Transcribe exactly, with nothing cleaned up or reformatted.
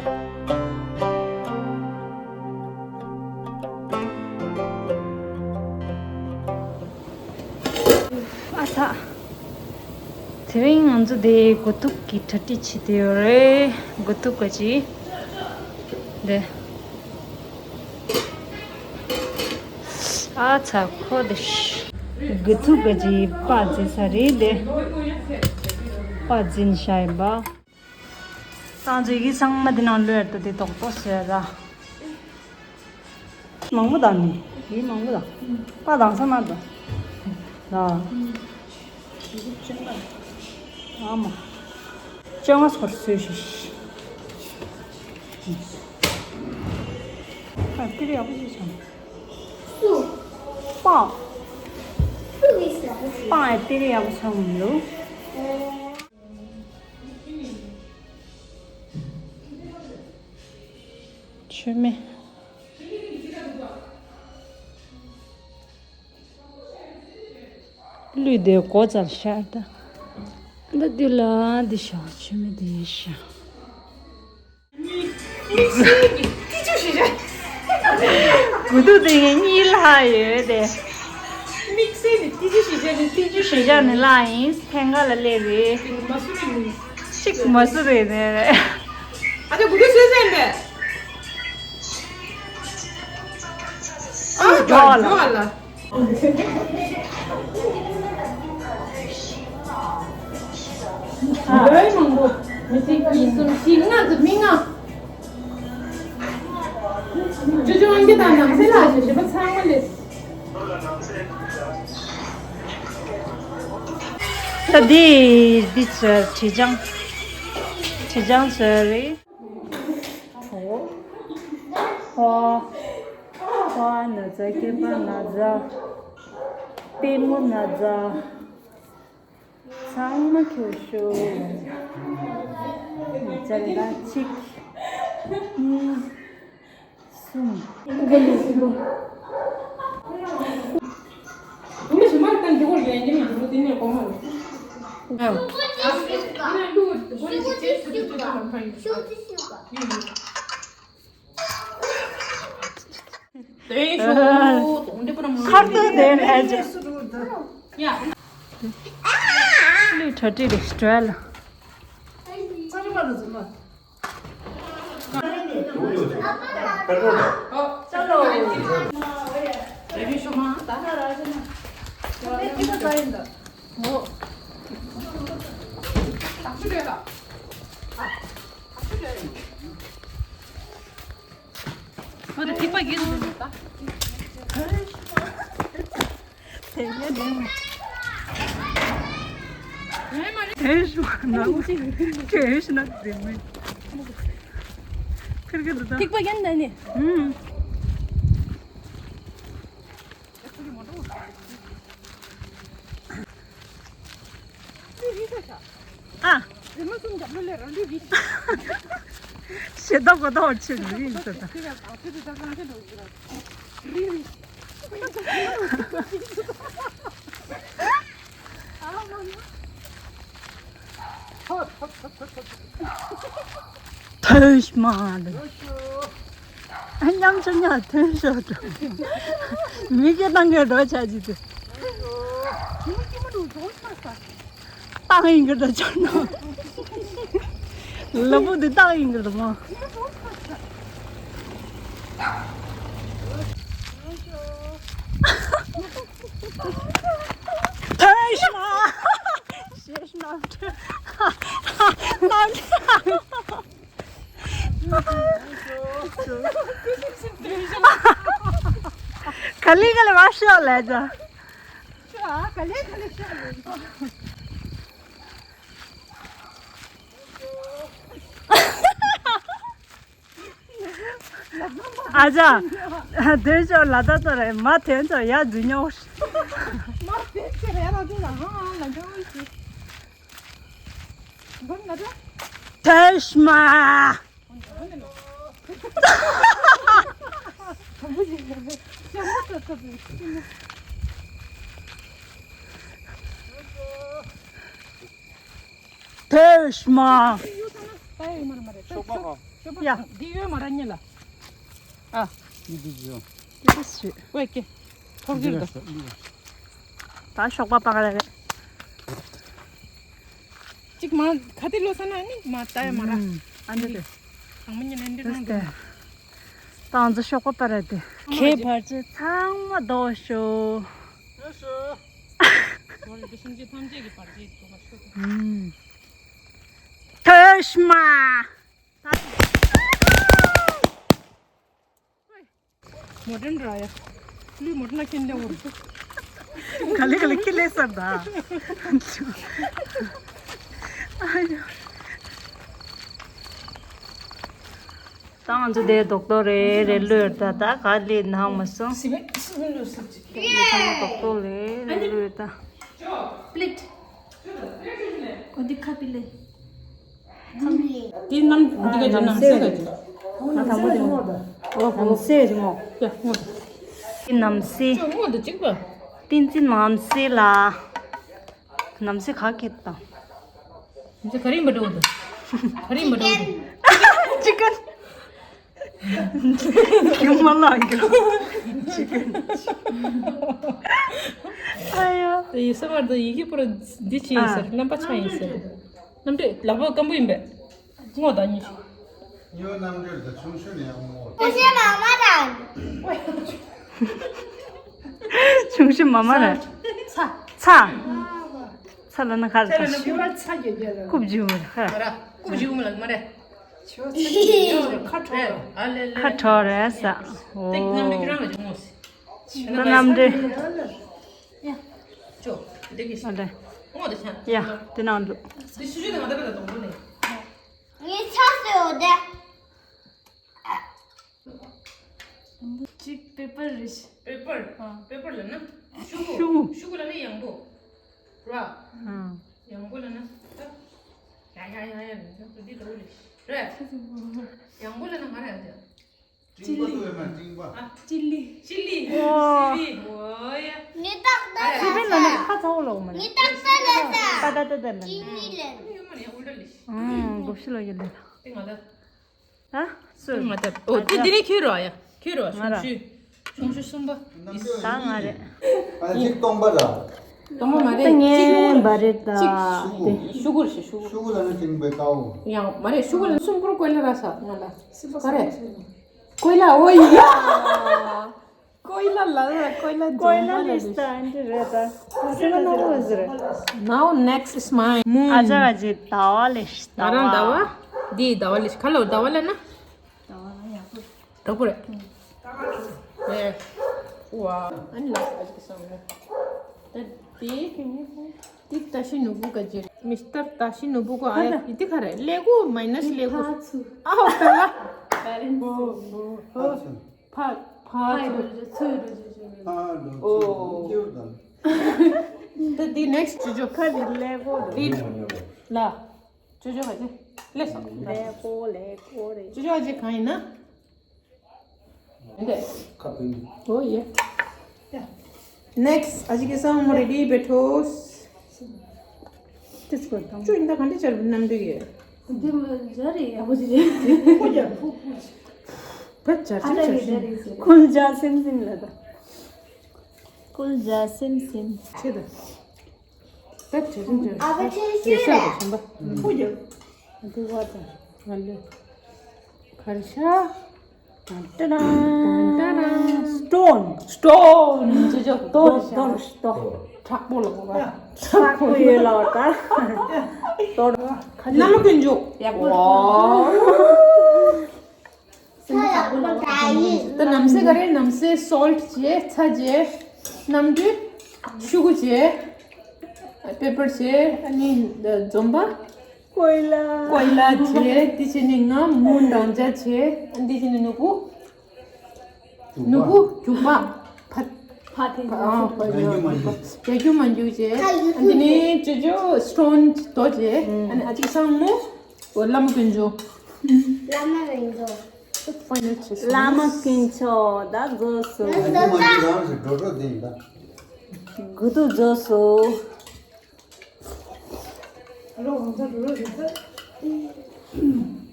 ཨ་ཚ། དེ་རིང་ང་ཚོ་དེ་དགུ་ཐུག་གི་གྲ་སྒྲིག་བྱེད་དེ་ཡོད་རེད། དགུ་ཐུག་ག་ཅི། དེ། ཨ་ཚ་ཁོ་དེ། དགུ་ཐུག་ག་ཅི་པ་ཛི་ས་རེད་དེ། པ་ཛིན་ཤ་ཡིན་པ། ཏང་ཙེ་གི་ཚང་མ་འདི་ནང་ལོས་ཏོ་དེ་ཏོག་ཏོག་ཟེར་ར། མང་པོ་དང་ནི། ཡིན་མང་པོ་དང་། པ་དང་ས་མ་དང་། ལ། ཨ་མ། ཅང་ང་སོར་སོས་ཤིག་ཨ་ཏི་རི་ཡག་པོ་ཞིག་བྱུང་། སུ། པ། སུ་གི་ས། པ་ཨ་ཏི་རི་ཡག་པོ་བྱུང་མི་འདུག་མཆོད་མེ། གླུད་དེ་མགོ་ཙམ་ཤར་ད། འདི་འདི་ལ་འདི་ཤོག་མཆོད་མེ་འདི་ཤོག་དགུ་ཐུག་དེ་ངས་གཉིས་ལྷག་ཡོད་དེ། དམིགས་བསལ་ནི་ཏི་ཅི་ཞིག་བྱས་ནས་ཏི་ཅི་ཞིག་བྱས་ནས་ལྷག་ཡིན། ཕན་ཁ་ལ་སླེབས་རེད། མ་སུ་རེད་ནི། གཅིག་མ་སུ་རེད་ནས་རེད། ཨ་ཅག་དགུ་ཐུག་སུས་བཟས་མེད། ཨ་ཇོ་ཨ་ལ། ཇོ་ཨ་ལ། ལོས་མང་པོ། མི་གཅིག་གཉིས་གསུམ་བཞི་ལྔ་ཙམ་མི་ལྔ། ཅོ་ཅོ་ཨང་ཀི་དང་ནང་སེ་ལ་ཞེས་བྱེད་པ་ཚང་མ་ལས། ད་འདི་འདི་ཚོ་དྲི་ལྗང་། དྲི་ལྗང་ཚོ་རེད། གྲོ། ཧོ། ཧོ་ན་ཛ་སྐྱེམས་པ་ན་ཛ། ལྟད་མོ་ན་ཛ། ཚང་མ་ཁྱེར་ཤོག་ཅ་ལག་གཅིག་གཉིས། གསུམ། ཁར་ཏོ་དེ་ལས་ཅི། ལུས་གྲ་སྒྲིག་རེ་སྤྲོད་ལ། ང་ཚོ་ཐིགས་པ་གྱེར་འདུག་ད། དེ་ཡ་དེ་མ། དེ་ཞུ་ན་དེ་ཞུ་ན་དེ་མ། ཁིར་གི་འདུག་ད། ཐིགས་པ་གྱེར་འདུག་ནི། ཧུམ། ཨ། རི་མོ་གསུམ་རྒྱབ་ལོ་ལས་རང་ལུས་རིགས། ཞེ་ད་གོ་ད་བར་ཆེ་རིགས་ཟེར་ད། ཐོས་མ་ལ། ཨ་མཉམ་ཆུ་ཉག་ཐོན་ཤོག་འགྲོ། མི་སྐད་བཏང་གི་འགྲོ་ཆ་ཅི་དེ། བཏང་ཡིན་གི་འགྲོ་ཆ་ན། ལ་བུ་དེ་བཏང་ཡིན་གི་འགྲོ་མ། ཐོས་མ། ཤེས་མ། ག་ལེ་ག་ལེ་མ་ཤོག་ལས་ད། ཨ་ཅག་དེ་ཤོག་ལ་ད་ད་རེད་མ་དེ་ཚོ་ཡ་འཛུལ་ཉོག་མ་དེ་ཚོ་རེད་ལ་དེ་ལ་ཧང་ཧང་ལ་འགྲོ་ཤི། དེ་ཤ་མ། དེ་ཤ་མ། ཤོག་པ་ཧ། ཡ། འདི་ཡོད་མ་ར་ཉེ་ལ། ཨ། འདི་འདི་ཡོད། འདི་འདི་ཞུ། ཝེ་ཀེ། ཐོར་གིར་དོ། ད་ཤོག་པ་པ་ག་རེ་རེད། གཅིག་མ་ཁ་ཏི་ལོ་ས་ན་ནི་མ་ལྟ་ཡ་མ་ར། ཨ་འདི་དེ། ཚང་མ་ཉེ་ནས་འདི་རང་དེ། ད་ང་ཚོ་ཤོག་པ་པ་རེད་དེ། ཁའི་བར་ཆད་ཚང་མ་ཟློག་ཤོག་ཨ་ཤོ། ཐོས་མ། མོ་ཌན་ར་ཡ། ལུས་མོ་ཌན་ལ་ཁྱེར་འདྲ་བོ། ག་ལེ་ག་ལེ་ཁྱེར་ལེ་སར་ད། ཨ་ཡ། ད་ང་ཚོ་དེ་རྡོག་རྡོག་རེ་རེ་ལོས་ད་ད་ག་ལེ་ནང་མ་སོང་། སི་མེ་སི་མེ་ལོས་སི་ཅིག་ལེ་ཚང་མ་རྡོག་རྡོག་རེ་རེ་ལོས་ད། པླེཊ། འོ་འདི་ཁ་པི་ལེ། དེ་རྣམས་འདི་ག་ཅི་རྣམ་སྲས་ག་ཅི། ཨ་དང་པོ་དེ་ངོ་། ཨོ་ཧོ། རྣམ་སྲས་ཅི་ངོ་། ཡ་ངོ་། དེ་རྣམ་སྲས། ཅོ་ངོ་འདི་གཅིག་པ། བསྟན་འཛིན་རྣམ་སྲས་ལ། རྣམ་སྲས་ག་གེ་དང་། རྣམ་སྲས་ག་རེ་མ་འགྲོ་འདུག་ག་རེ་མ་འགྲོ་འདུག་ཅི་ག་ཡུམ་མ་ལགས་ཀྱི་ཅི་ག་ཨ་ཡ། དེ་ཡི་ས་མར་དུ་ཡི་གེ་པུ་ར་འདི་ཆེ་ཡིན་ཟེར། རྣམ་པ་ཆ་ཡིན་ཟེར། རྣམ་འདྲེས་ལག་པ་སྐམ་པོ་ཡིན་པས། ངོ་ད་གཉིས་ཤིག་ཉོ་རྣམ་འདྲེས་དང་ཆུང་ཤོས་ནས་ཡང་ངོ་། ཆུང་ཤོས་མ་མ་ར། ཆུང་ཤོས་མ་མ་ར། ཚ། ཚ། ཚ་ལ་ན་ཁ་ཚ་ལ་ན་ཁུ་ར་ཚ་རྒྱ་རྒྱ་ལ། རྐུབ་འཇུ་མ་ར། ཁ་ར། རྐུབ་འཇུ་མ་ལ་མ་ར། ཆོ་ཚ་རྒྱ་རྒྱ་ལ་ཁ་ཁྲོ་ར། ཨ་ལེ་ལེ། ཁ་ཁྲོ་ར་ས། ཏིག་རྣམ་འདྲེས་ཁྱོད་རང་ལ་ངོ་སི། ད་རྣམ་འདྲེས། ཅོ། འདི་གི་ཨ་ལེ། ངོ་ད་ཆ། ཡ། དེ་ནང་འདུག་འདི་ཤུ་ཤུ་དང་ང་ད་པ་ད་དང་པོ་ནས། ངའི་ཆ་སོ་ཡོད་དེ། གཅིག་པེ་པར་རེད། པེ་པར། ཨ། པེ་པར་ལབ་ན། ཤུ་གུ། ཤུ་གུ། ཤུ་གུ་ལབ་ན་ཡང་པོ། ར། ཨ། ཡང་པོ་ལབ་ན། ད། ཡ་ཡ་ཡ་ཡ་ལབ་ན་འདི་འདྲ་བོ་རེད། རེད། ཡང་པོ་ལབ་ན་ག་རེ་ཡ་དེ། ཅིང་པ་ལུ་ཡོད་མ། ཅིང་པ། ཨ། ཅི་ལི། ཅི་ལི། ཨོ། ཅི་ལི། ཨོ་ཡ། ངའི་ཏག་ཏག་ལ་ས། ཅི་ལི་ལ་ནི་ཁ་ཚ་བོ་ལ་འོ་མ་ནི། ངའི་ཏག་ཏག་ལ་ས། ཏ་ཏ་ཏ་ཏ་ལ་ནི། ཅི་ལི་ལ་ནི། ཡོད་མ་ནི་ཡ་འུ་འདྲ་ལི། ཨང་། གོ་ཤི་ལོ་ཡོད་ལི། ཏི་ང་ད། ཨ། སུ། ང་ད། ཨོ་དེ་འདི་ནས་ཁྱོད་རོ་ཡ། ཁྱོད་རོ། ང་ར། ཆུང་ཆུང་ཆུང་ཆུང་གསུམ་པ། ད་ང་རེད། ཨ་གཅིག་སྟོང་པ་ར། སྟོང་པ་མ་རེད། ད་ངའི་བ་རེད་ད། ཤུ་གུ། དེ་ཤུ་གུ་རེད། ཤུ་གུ། ཤུ་གུ་ལ་ནི་ཅིང་པའི་ཀའོ། ཡང་མ་རེད། ཤུ་གུ་ལ་སུམ་པུར་ཀོས་ལ་ར་ས་ང་ལ། ག་རེ། ཀོས་ལ། ཨོ་ཡ། ཀོས་ལ་ལ་ལ། ཀོས་ལ། ཀོས་ལ་ལིས་ད་འདི་རེད་ད། སེ་བ་ནོ་བོ་ཟེར། Now next is mine. Moon. ཨ་ཅག་ག་ཅི་ཟླ་བ་ལེ་ཤ། ད་རང་ཟླ་བ། འདི་ཟླ་བ་ལེ་ཤ། ག་ལ་ཟླ་བ་ལ་ན། ཟླ་བ་ལ་ཡག་པོ། ཡག་པོ་རེད། ཨེ། ཝ། ཨ་ནི་ལ་ཨ་ཅག་སང་ལ། ད་དེ། དེ་ད་ཤི་ནུ་བུ་ག་ཅི། མི་སྟར་ད་ཤི་ནུ་བུ་ག་ཨ་ཡ། ཡི་དེ་ག་རེ། ལེ་གོ་མའི་ནས་ལེ་གོ། ཕ་ཚུ། ཨ་ཧོ་ད་ལ། ཕ་ཚུ། ཕ། ཕ་ཚུ། ཨོ། ད་འདི་next ཅོ་ཅོ། ཁ་འདི་ལེ་གོ་འདི། ལ། ཅོ་ཅོ་ག་ཅི། ལེ་སོ། ལེ་གོ་ལེ་གོ་རེད། ཅོ་ཅོ་ག་ཅི་གང་ཡིན་ན། འདི། ཁ་ཕུན། ཨོ་ཡེ། Next ཨ་ཅག་གི་སང་མོ་ready བེ་ཐོས། ཅི་ཡིན་ད་ག་འདྲ་བྱར་བུ་རྣམ་འདུག་ཡེ། འདི་མ་བྱར་རེད། ཡག་པོ་ཅིག་རེད། ཕུ་རྒྱ་ཕུ་ཕུ། བེད་བྱར་ཅིག་བྱར་ཞིང་། ཁུལ་བྱ་སེམས་སེམས་ལ་ད། ཁུལ་བྱ་སེམས་སེམས། ཆེ་ད། བེད་བྱར་ཅིག་བྱར། ཨ་ཕ་ཆེ་ཤོས་ཡེ་ཤ་རེད། ལ་ཞིམ་པ། ཕུ་རྒྱ། འདི་བ་ད། ང་ལེ། གར་ཤ། ཏན་ཏན། Stone. Stone. ཅོ་ཅོ་རྡོ་རྡོ་རྡོ། དྲག་པོ་ལ་གོ་བ། དྲག་པོ་ཡོད་ལ་བ་ད། རྡོ། བླ་མ་དཀོན་མཆོག་ཡག་པོ། ད་རྣམ་སྲས་ག་རེ། རྣམ་སྲས་salt བྱས། ཚྭ་བྱས། རྣམ་འདྲེས། ཤུ་གུ་བྱས། པེ་པར་བྱས། ཨ་ནི་འཛོམས་པ། ཀོས་ལ། ཀོས་ལ་བྱས། དེ་བྱས་ནས་ང་མོ་འདང་བྱ་བྱས། དེ་བྱས་ནས་ནུ་བུ། ནུ་བུ་རྒྱུག་པ། ཕ། ཕ་དེ། ཨ་ཕ་རྒྱུག་མ་རྒྱུག་རྒྱུག་མ་རྒྱུག་བྱས། དེ་ནས་ཅོ་ཅོ་སྟོན་རྡོ་བྱས། ཨ་ནི་ཨ་ཅག་སང་མོ་བླ་མ་དཀོན་མཆོག་བླ་མ་དཀོན་མཆོག་བླ་མ་དཀོན་མཆོག་ད་རྫོགས་སོ། རྒྱུག་མ་རྒྱུག་རང་ཞིག་འགྲོ་འགྲོ་དེ་ཡིན་ད། དགུ་ཐུག་རྫོགས་སོ། ཨ་ལོ་ང་ཚོ་འགྲོ་རོགས་བྱེད་ཚར།